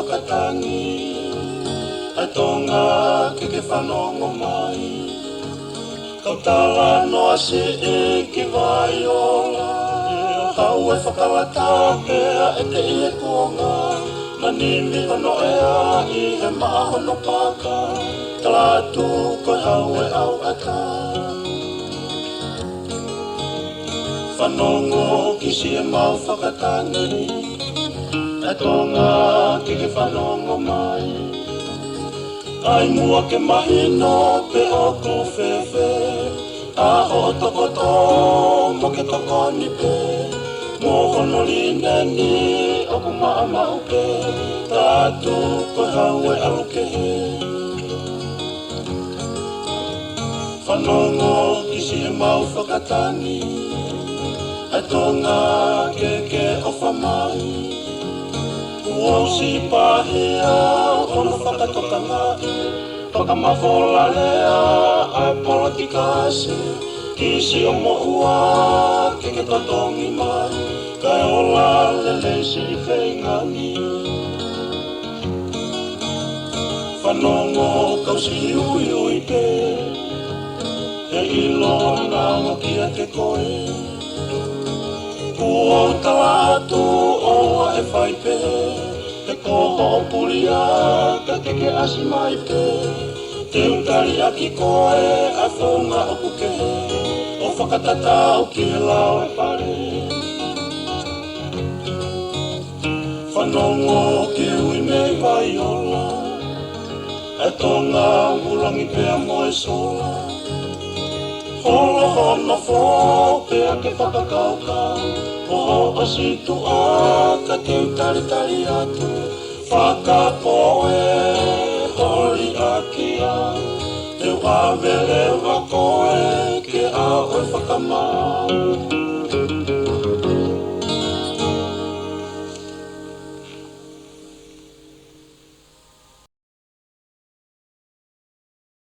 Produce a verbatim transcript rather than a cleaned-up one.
fakatangi, ʻa e Tonga ke ke fanongo mai. Kau talanoa siʻi ki Vaiola, haʻu e fakalata pea ʻe teʻi e kuonga, na nimi hono ʻea ʻi he maʻa hono paka, tala atu ko e haʻu e ʻauʻata. Fanongo ki siʻemau fakatangi, ʻa e Tonga ke ke fanongo mai. ʻAi muʻa ke mahino pe ʻoku fēfē ʻa hoʻo tokoto mo ke tokoni pē, mo hono lineni ʻoku maʻamaʻa pē, tala atu ko e haʻu e ʻalu kehe. Fanongo ki siʻemau fakatangi, ʻa e Tonga ke ke ʻofa mai. Kuo u sipahia hono fakatokangaʻi, fakamafola lea ʻa e polotikasi, ki siʻo moʻua ke ke totongi mai, kae ola lelei siʻi feinga ni. Fanongo kau siʻi uiui pē, he ʻilo naua kiate koe. Kuo u tala atu ʻoua ʻe fai pē, he ko hoʻo pulia ka ke ke ʻasi mai pē. Te u tali ʻaki koe ʻa e founga ʻoku kehe, ʻo fakatatau ki he lao e fale. Fanongo ki he ui mei Vaiola, ʻa e Tonga, Langi pea mo e sola. Holo hono fō pea ke fakakaukau, ʻo hoʻo situʻa ka te u talitali atu. Fakapō e holi ʻaki au, te u ʻave leva koe ke ʻaʻau e fakamau.